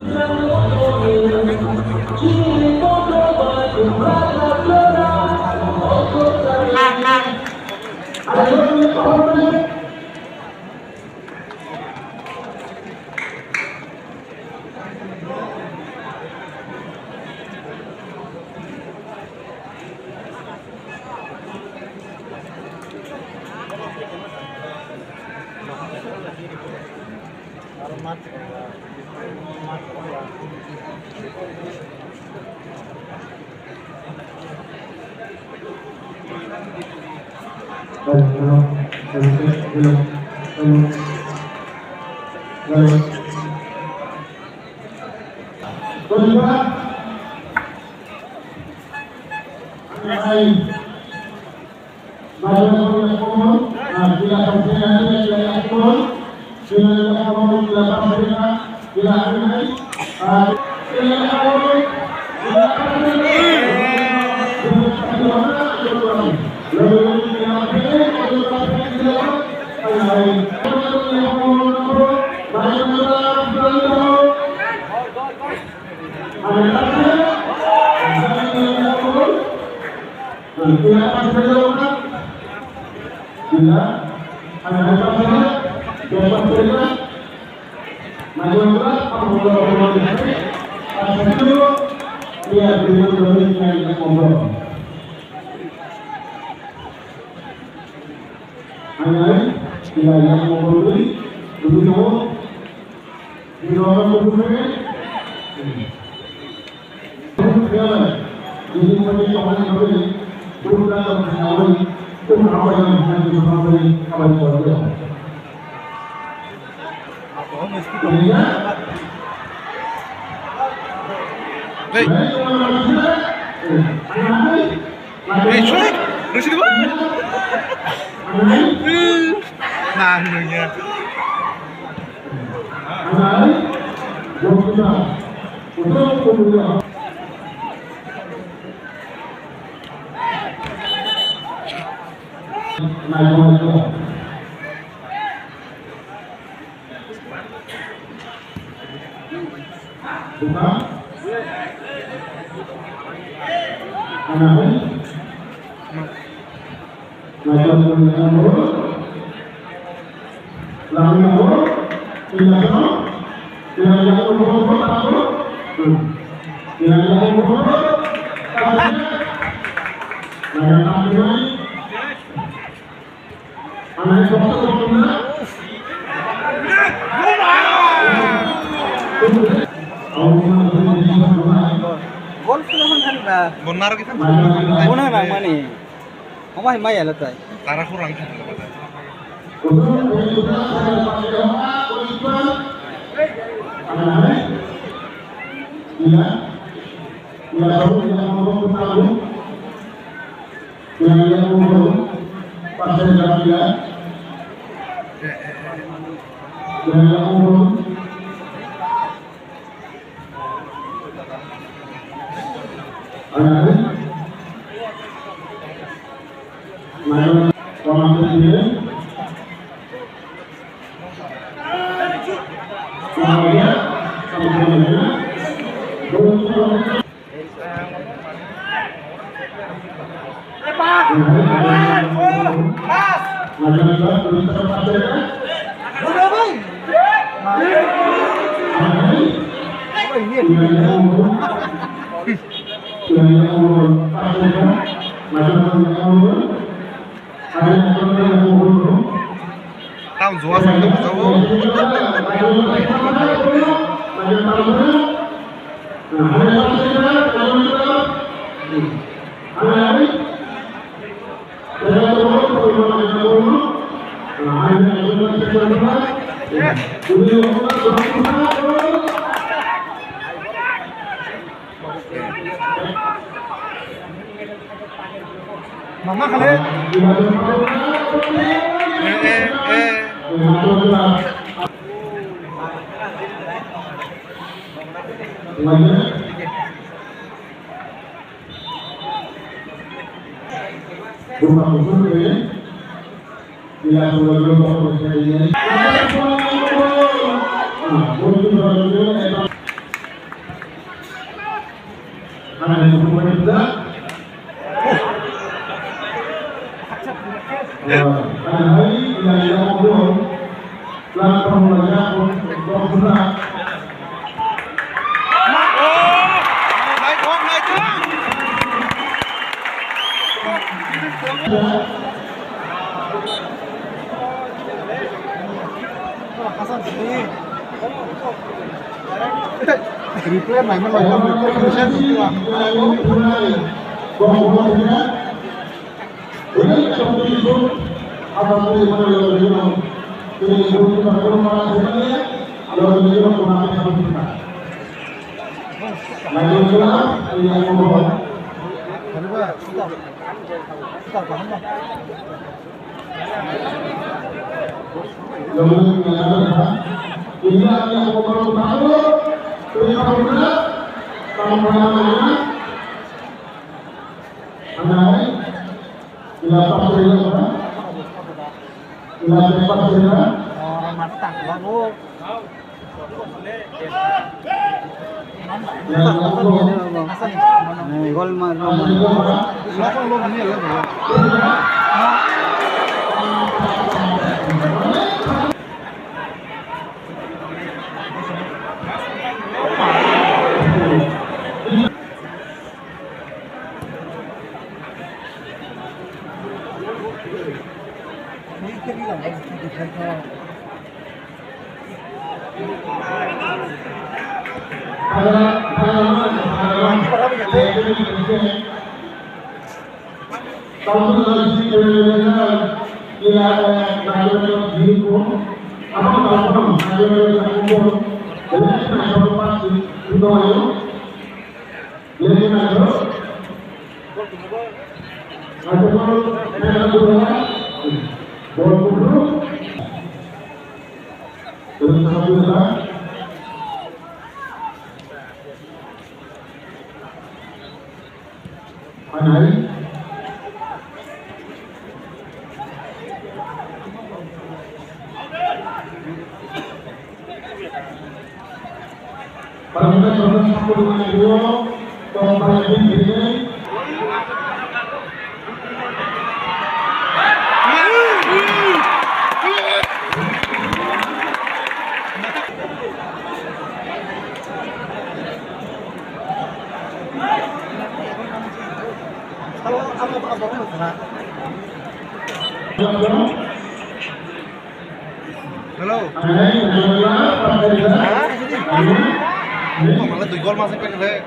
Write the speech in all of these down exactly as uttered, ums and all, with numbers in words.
Hey. Hey, shut up! Listen to what? Nah, no, yeah. Gol phano hwn thani ba. Bo naro kisa. Bo na nang mani. Omo hai maya le tai. Tara khurang thani ba. Tamo juwa sa tamo juwa. Mama khale. Eh, eh, eh. Replay naima lai, replay naima lai. Gol marno. Hai. Parliament Province Sakuri Nagrio, Tongpai Bini Bini. Hello. Malah dui gol masih pakai.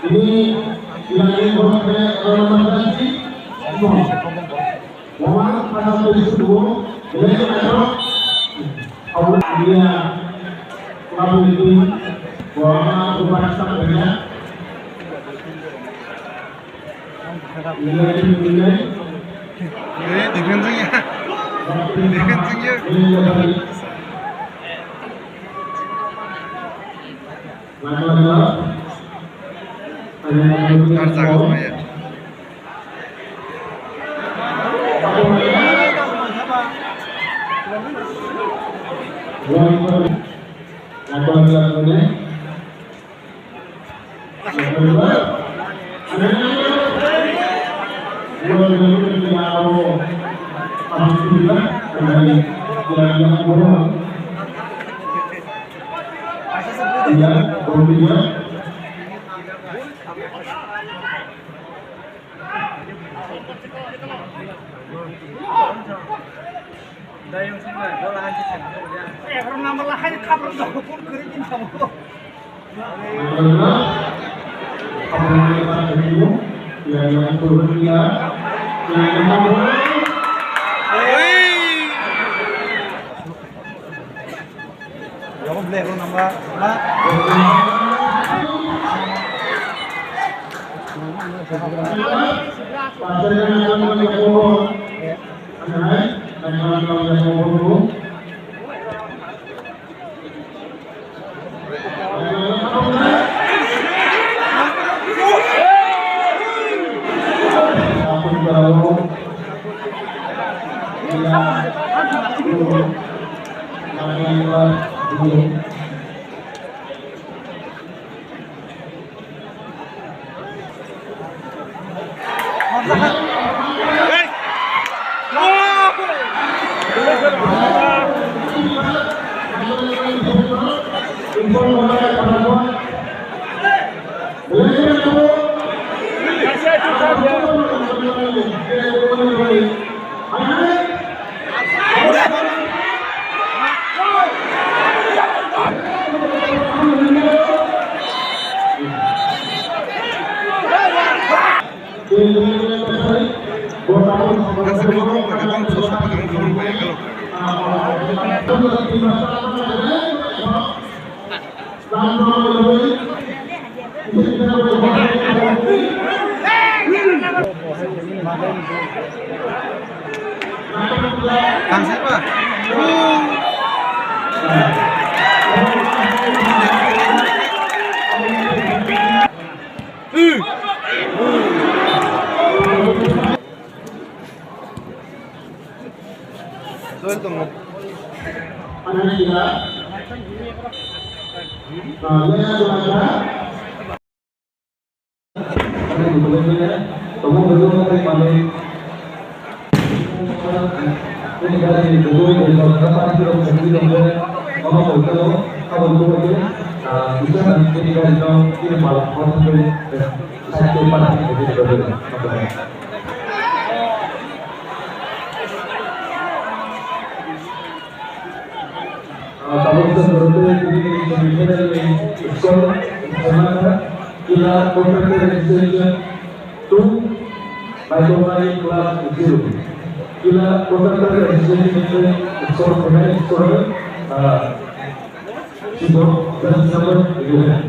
Ini lagi borok kene orang mati. Wama pada itu dulu. Jadi ada orang dia kamu itu wama rumah tangga. Eh, defense ya. Defense ya. Tar jaga sama ya. Tabuk chwng rwgwi tini semifinal ni score wngkha Kila Contractor Registration two, Baikonmari Club zero. Kila Contractor Registration ni score wngkha, score, ah, Sibo, just number eleven.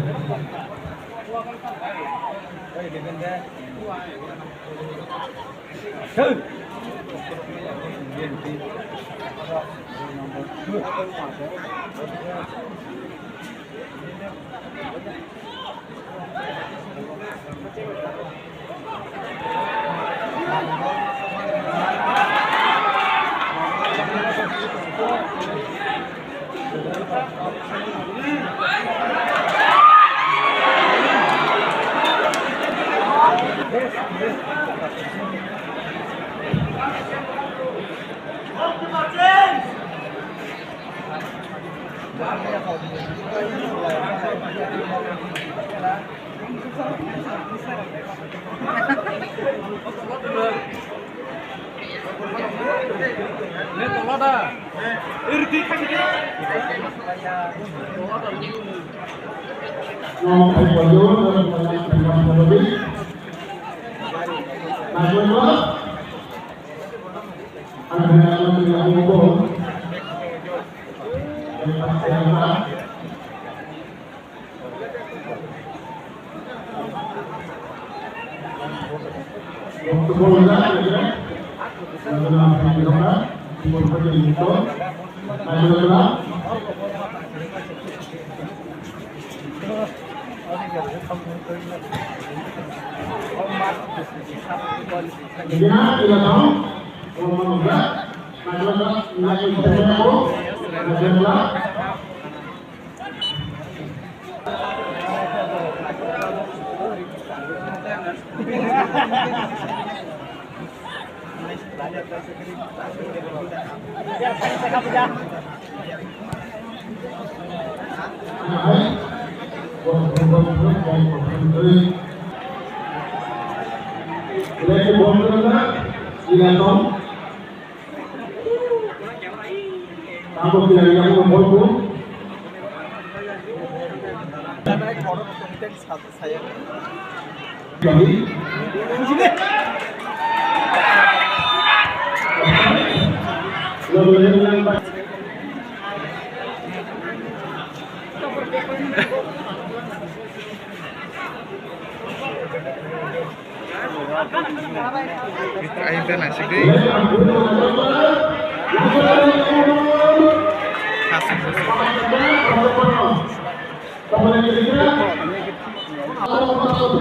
Lagi bol kena, Ayun ka na, sige. Asok, asok.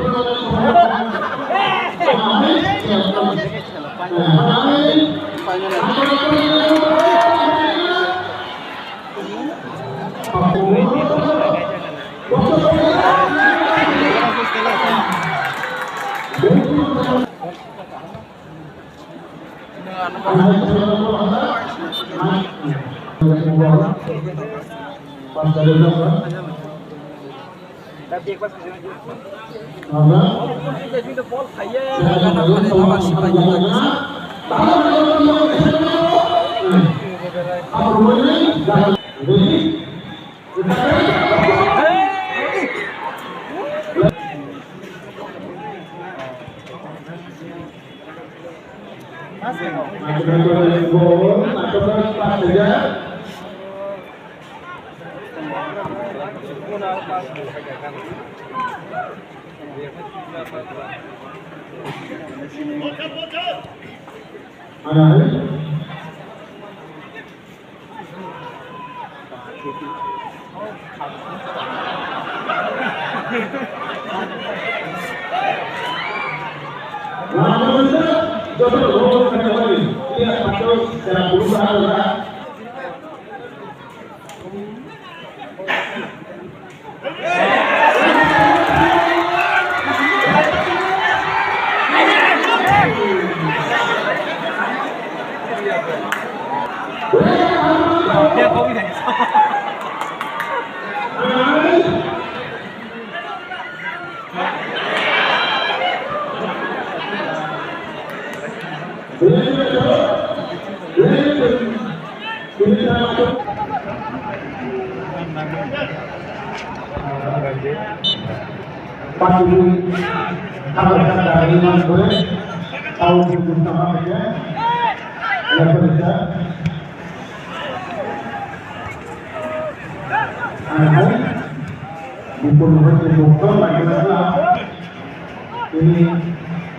Ini,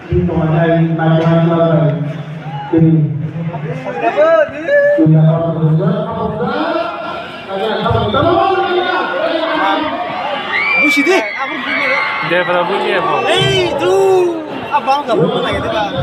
ini pengadai nasional ini. Ini apa? Busi di. Dia pada bunyi apa? Eh, itu. Abang gak mau lagi, Bang.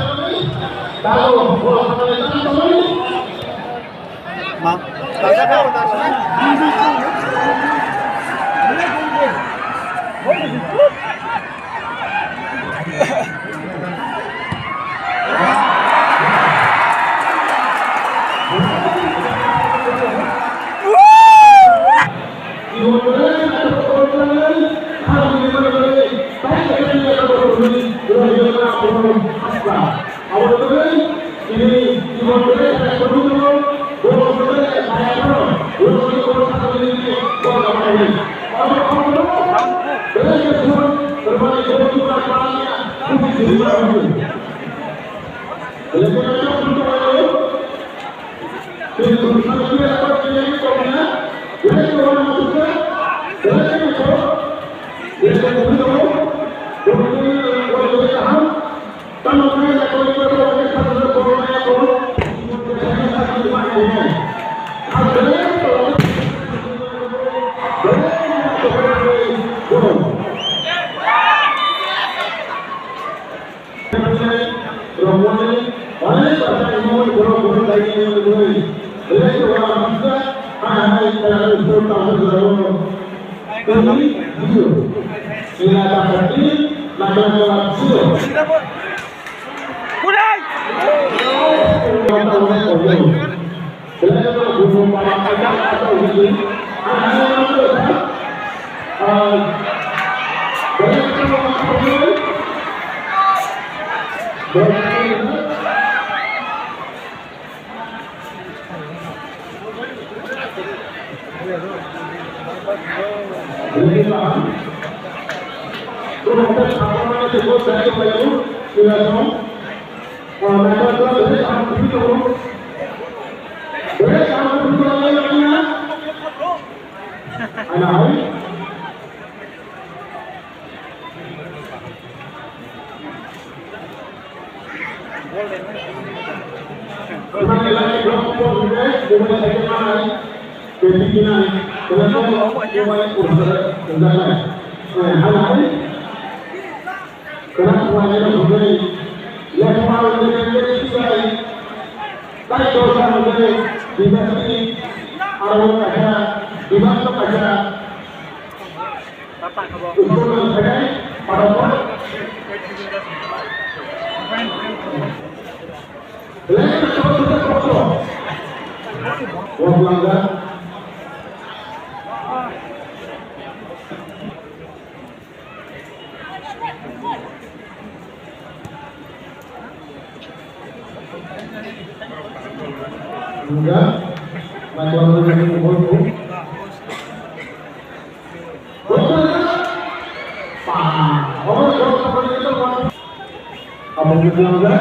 Abang kita udah,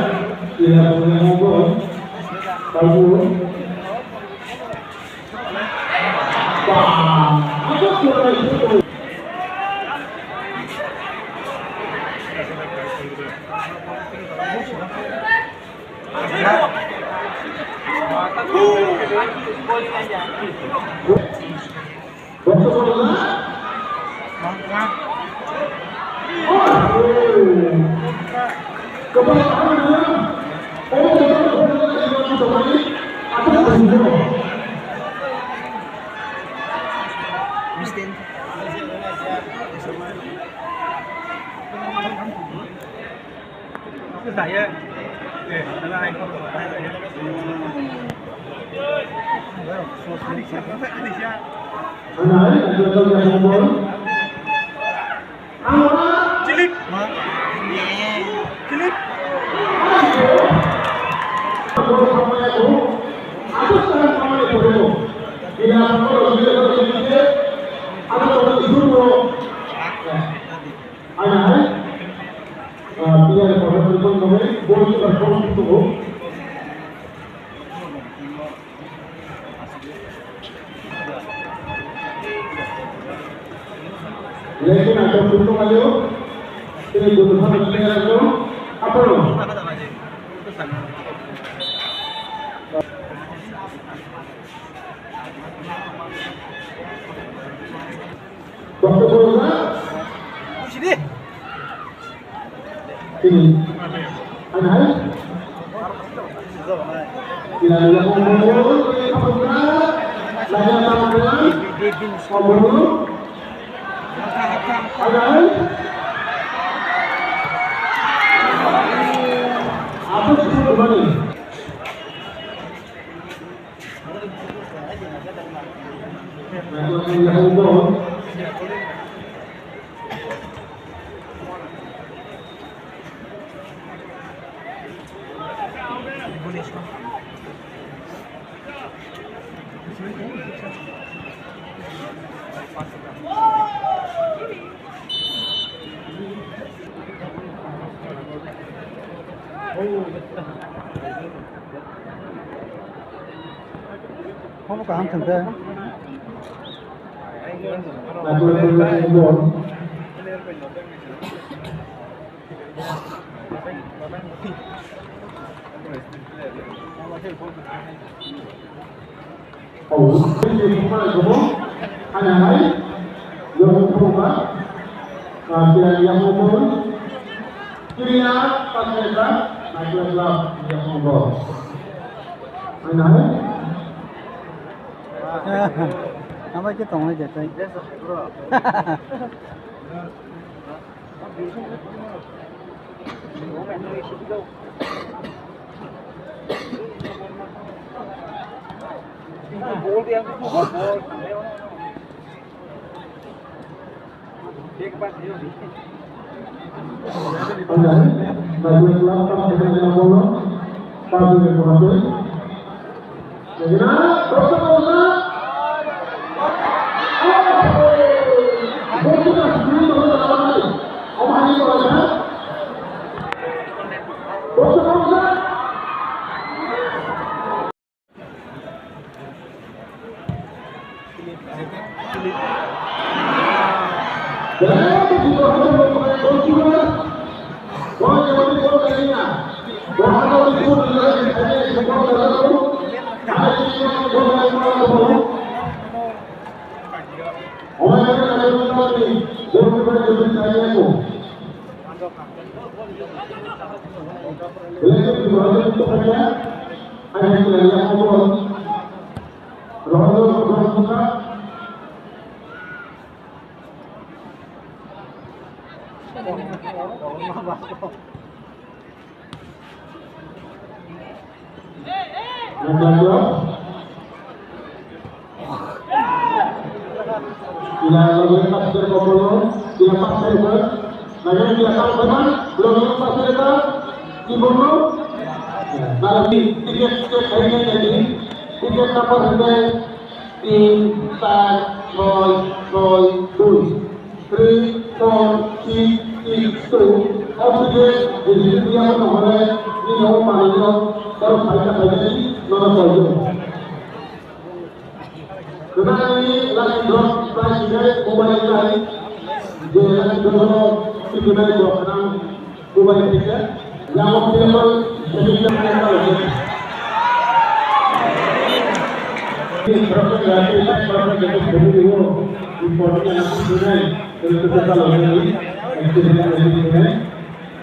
tidak punya monggo. Kalau Chilip. Chilip. Lekin ada pintu kayu, ini dulu sama dengan itu, apa lo? Waktu bola, sini. Ini. Ada hai? Tidak ada yang mau. Saya sama dengan. Ada hai? Apa sih kembali? Hono kaham thangkhe. Hambai khe tongnai je tei. Number twelve. Ila lagi pasir kopolo, ila pasir ko. Lagi ila kau teman, lagi pasir ko. Ibu lu. Kalau di tiket tiket hari ini jadi tiket apa saja? Tin, sat, soi, soi, dui. Three, four, six, six, two. Oxygen, oxygen dia pun boleh. Ini nama mana? Terus baca saja di mana saja. Kenali lagi drop, price ini mobile tadi. Dia lagi drop, itu naik drop, kenal. Bubaini khe yang optimal semifinal khe kalo khe. Ini berapa berarti saya berapa jadi beri dulu. Importnya nanti tunai. Itu kita kalo khe. Itu dia nanti tunai.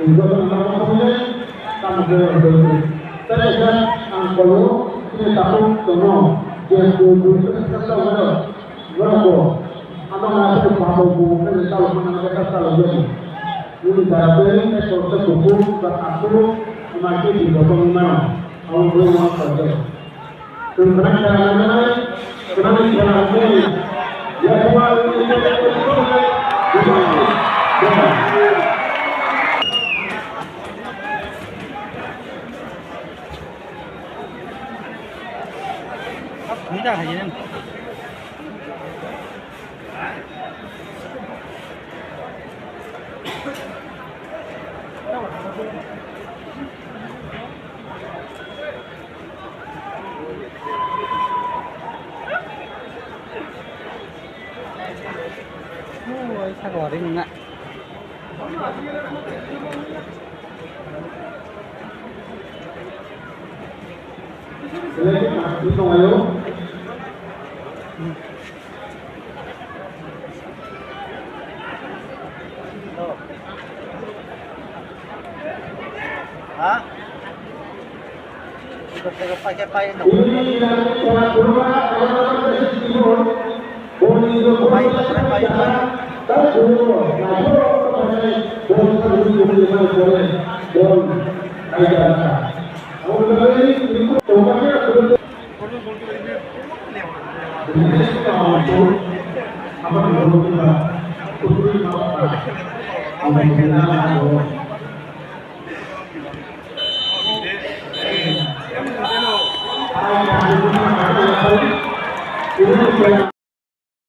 Untuk nama apa tunai? Kamu khe yang dulu. Saya kan angkolo ini takut sono. Dia dulu itu kita kalo khe. Berapa? Apa nggak ada bapak bu kan kalau mana kita kalo khe. Ini cara ini saya kalau saya buku buat aku memakai di botol mana. Kalau belum mau kerja. Tengah cara mana? Tengah cara ini. Ya, buat ini. Ini dah aja nih. Ui, saka ring na. Ha? Ikut saya pakai pakai no. Pakai pakai pakai.